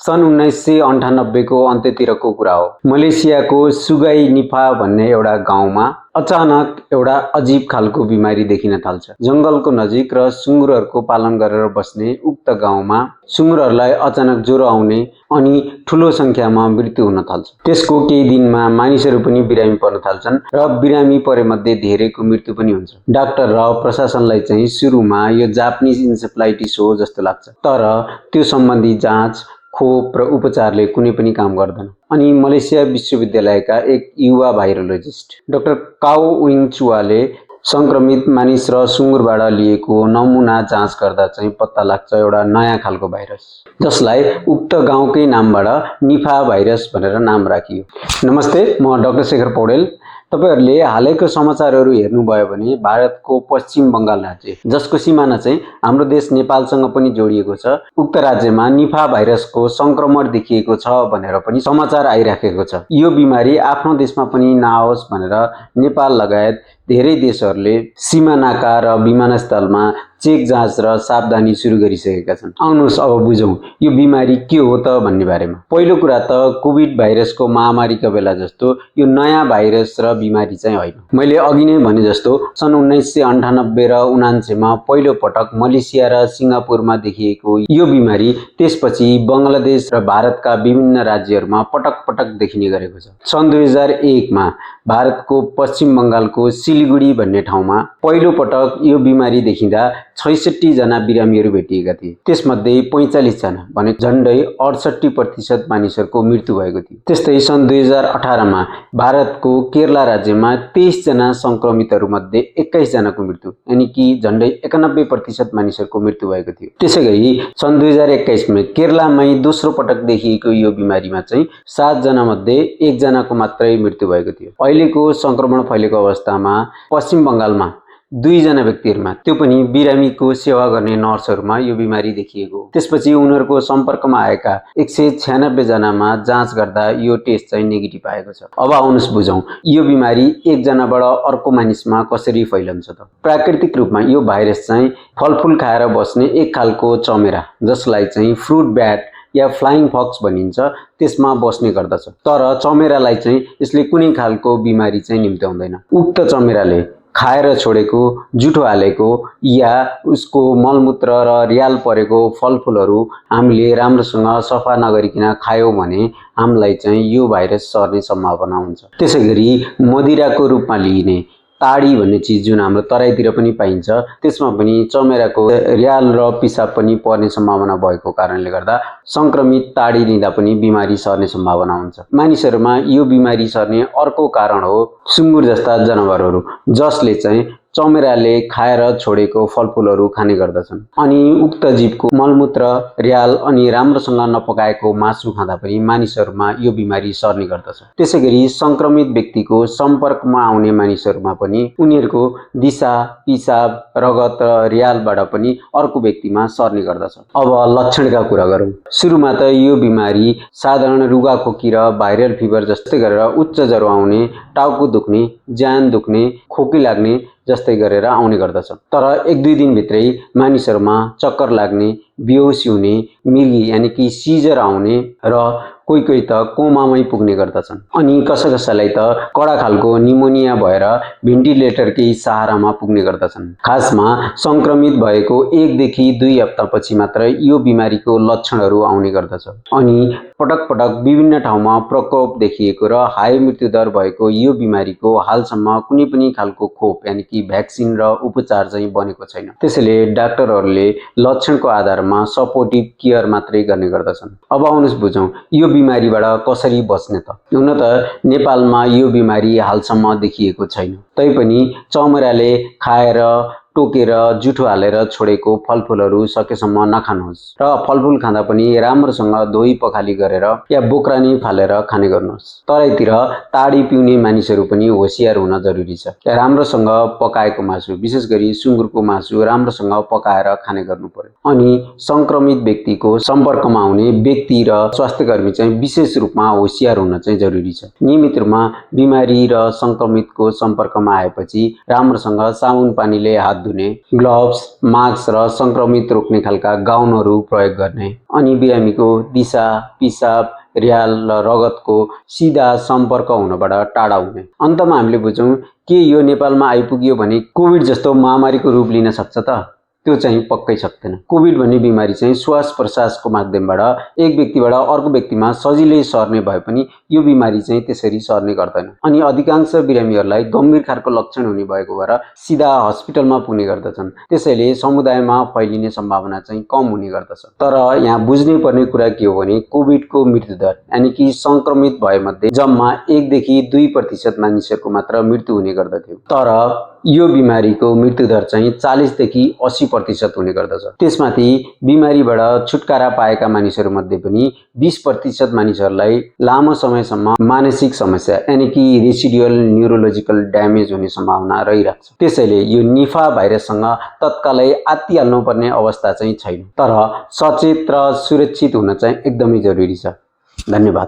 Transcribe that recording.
सन् 1998 को अन्त्यतिरको कुरा हो। मलेसियाको सुगाई निफा भन्ने एउटा गाउँमा अचानक एउटा अजीब खालको बिमारी देखिन थाल्छ। जंगलको नजिक र सुँगुरहरूको पालन गरेर बस्ने उक्त गाउँमा सुँगुरहरूलाई अचानक ज्वरो आउने अनि ठूलो संख्यामा मृत्यु हुन थाल्छ। त्यसको केही दिनमा मानिसहरू पनि बिरामी पर्न थाल्छन् र बिरामी परेमध्ये धेरैको मृत्यु पनि हुन्छ। डाक्टर र प्रशासनलाई चाहिँ सुरुमा यो जापानिज इन्सेफ्लाइटिस हो जस्तो लाग्छ, तर त्यो सम्बन्धी जाँच, खोप र उपचारले कुनै पनि काम गर्दैन। अनि मलेसिया विश्वविद्यालयका एक युवा भाइरोलोजिस्ट डाक्टर काओ विङ चुवाले संक्रमित मानिस र सुँगुरबाट लिएको नमुना जाँच गर्दा चाहिँ पत्ता लाग्छ एउटा नयाँ खालको भाइरस, जसलाई उक्त गाउँकै नामबाट निफा भाइरस भनेर नाम राखियो। नमस्ते, म डाक्टर शेखर पौडेल। तपाईहरुले हालैको समाचारहरू हेर्नुभयो भने भारतको पश्चिम बंगाल राज्य, जसको सिमाना चाहिँ हाम्रो देश नेपालसँग पनि जोडिएको छ, उक्त राज्यमा निफा भाइरसको संक्रमण देखिएको छ भनेर पनि समाचार आइराखेको छ। यो बिमारी आफ्नो देशमा पनि नआओस् भनेर नेपाल लगायत धेरै देशहरूले सिमानाका र विमानस्थलमा चेक जाँच र सावधानी सुरु गरिसकेका छन्। आउनुहोस् अब बुझौं यो बिमारी के हो त भन्ने बारेमा। पहिलो कुरा त कोभिड भाइरसको महामारीका बेला जस्तो यो नयाँ भाइरस र बिमारी चाहिँ होइन। मैले अघि नै भने जस्तो सन् 1998 र 1999 मा पहिलो पटक मलेसिया र सिंगापुरमा देखिएको यो बिमारी त्यसपछि बंगलादेश र भारतका विभिन्न राज्यहरूमा पटक पटक देखिने गरेको छ। सन् 2001 मा भारतको पश्चिम बंगालको सिलिगुडी भन्ने ठाउँमा पहिलो पटक यो बिमारी देखिँदा 66 जना बिरामीहरू भेटिएका थिए। त्यसमध्ये 45 जना भने झन्डै 68% मानिसहरूको मृत्यु भएको थियो। त्यस्तै सन् 2018 मा भारतको केरला राज्यमा 23 जना संक्रमितहरू मध्ये 21 जनाको मृत्यु, यानी कि झन्डै 91% मानिसहरूको मृत्यु भएको थियो। त्यसैगरी सन् 2021 मा केरलामै दोस्रो पटक देखिएको यो बिमारीमा चाहिँ 7 जना मध्ये 1 जनाको मात्रै मृत्यु भएको थियो। अहिलेको संक्रमण फैलेको अवस्थामा पश्चिम बंगालमा 2 जना व्यक्तिहरुमा, त्यो पनि बिरामीको सेवा गर्ने नर्सहरुमा यो बिमारी देखिएको। त्यसपछि उनीहरुको सम्पर्कमा आएका 196 जनामा जाँच गर्दा यो टेस्ट चाहिँ नेगेटिभ आएको छ। अब आउनुहोस् बुझौं यो बिमारी एक जनाबाट अर्को मानिसमा कसरी फैलन्छ त। प्राकृतिक रूपमा यो भाइरस चाहिँ फलफूल खाएर बस्ने एक खालको चमेरा, जसलाई चाहिँ फ्रुट ब्याट या फ्लाइङ फक्स भनिन्छ, त्यसमा बस्ने गर्दछ। तर चमेरालाई चाहिँ यसले कुनै खालको बिमारी चाहिँ निम्त्याउँदैन। उक्त चमेराले खाएर छोडेको, जुठो हालेको या उसको मलमूत्र र रियाल परेको फलफूलहरू हामीले राम्रोसँग सफा नगरिकन खायौं भने हामीलाई चाहिँ यो भाइरस सर्ने सम्भावना हुन्छ। त्यसैगरी मदिराको रूपमा लिइने ताडी भन्ने चीज जुन हाम्रो तराईतिर पनि पाइन्छ, त्यसमा पनि चमेराको रियाल र पिसाब पनि पर्ने सम्भावना भएको कारणले गर्दा संक्रमित ताडी लिँदा पनि बिमारी सर्ने सम्भावना हुन्छ। मानिसहरुमा यो बिमारी सर्ने अर्को कारण हो सुँगुर जस्ता जनावरहरू, जसले चाहिँ चमेराले खाएर छोडेको फलफूलहरू खाने गर्दछन्। अनि उक्त जीवको मलमूत्र, रियाल अनि राम्रोसँग नपकाएको मासु खाँदा पनि मानिसहरुमा यो बिमारी सर्ने गर्दछ। त्यसैगरी संक्रमित व्यक्तिको सम्पर्कमा आउने मानिसहरुमा पनि उनीहरुको दिशा, पिसाब, रगत र रियालबाट पनि अर्को व्यक्तिमा सर्ने गर्दछ। अब लक्षणका कुरा गरौँ। सुरुमा त यो बिमारी साधारण रुगाखोकी र भाइरल फिभर जस्तै गरेर उच्च ज्वरो आउने, टाउको दुख्ने, ज्यान दुख्ने, खोकी लाग्ने जस्तै गरेर आउने गर्दछ। तर 1-2 दिन भित्रै मानिसहरुमा चक्कर लाग्ने, बेहोसी हुने, मिर्गी यानी कि सिजर आउने र कोही कोही त कोमामै पुग्ने गर्दछन्। अनि कसैलाई त कडा खालको निमोनिया भएर भेन्टिलेटरकै सहारामा पुग्ने गर्दछन्। खासमा संक्रमित भएको 1 देखि 2 हप्तापछि मात्र यो बिमारीको लक्षणहरू आउने गर्दछ। अनि पटक पटक विभिन्न ठाउँमा प्रकोप देखिएको र हाई मृत्युदर भएको यो बिमारीको हालसम्म कुनै पनि खालको खोप यानी कि भ्याक्सिन र उपचार चाहिँ बनेको छैन। त्यसैले डाक्टरहरूले लक्षणको आधारमा सपोर्टिभ केयर मात्रै गर्ने गर्दछन्। अब आउनुहोस् बुझौं यो बिमारीबाट कसरी बच्ने त। हुन त नेपालमा यो बिमारी हालसम्म देखिएको छैन, तैपनि चमराले खाएर टोकेर जुठो हालेर छोडेको फलफूलहरू सकेसम्म नखानुहोस् र फलफूल खाँदा पनि राम्रोसँग धोई पखाली गरेर या बोक्रानी फालेर खाने गर्नुहोस्। तराईतिर ताडी पिउने मानिसहरू पनि होशियार हुन जरुरी छ। राम्रोसँग पकाएको मासु, विशेष गरी सुँगुरको मासु राम्रोसँग पकाएर खाने गर्नु पर्यो। अनि संक्रमित व्यक्तिको सम्पर्कमा आउने व्यक्ति र स्वास्थ्यकर्मी चाहिँ विशेष रूपमा होशियार हुन चाहिँ जरुरी छ। नियमित रूपमा बिमारी र संक्रमितको सम्पर्कमा आएपछि राम्रोसँग साबुन पानीले हात धुने, ग्लोभ्स, मास्क र संक्रमित रोक्ने खालका गाउनहरू प्रयोग गर्ने, अनि बिरामीको दिशा, पिसाब, र्याल र रगतको सिधा सम्पर्क हुनबाट टाढा हुने। अन्तमा हामीले बुझौँ के यो नेपालमा आइपुग्यो भने कोभिड जस्तो महामारीको रूप लिन सक्छ त? त्यो चाहिँ पक्कै सक्दैन। कोभिड भन्ने बिमारी चाहिँ श्वास प्रश्वासको माध्यमबाट एक व्यक्तिबाट अर्को व्यक्तिमा सजिलै सर्ने भए पनि यो बिमारी चाहिँ त्यसरी सर्ने गर्दैन, अनि अधिकांश बिरामीहरूलाई गम्भीर खालको लक्षण हुने भएको भएर सिधा हस्पिटलमा पुग्ने गर्दछन्। त्यसैले समुदायमा फैलिने सम्भावना चाहिँ कम हुने गर्दछ। तर यहाँ बुझ्नै पर्ने कुरा के हो भने कोभिडको मृत्युदर यानि कि संक्रमित भएमध्ये जम्मा 1 देखि 2% मानिसहरूको मात्र मृत्यु हुने गर्दथ्यो। तर यो बिमारीको मृत्युदर चाहिँ 40 देखि 80% हुने गर्दछ। त्यसमाथि बिमारीबाट छुटकारा पाएका मानिसहरूमध्ये पनि 20% मानिसहरूलाई लामो समयसम्म मानसिक समस्या यानि कि रेसिडुअल न्युरोलोजिकल ड्यामेज हुने सम्भावना रहिरहेको छ। त्यसैले यो निफा भाइरससँग तत्कालै आत्तिहाल्नुपर्ने अवस्था चाहिँ छैन, तर सचेत र सुरक्षित हुन चाहिँ एकदमै जरुरी छ। धन्यवाद।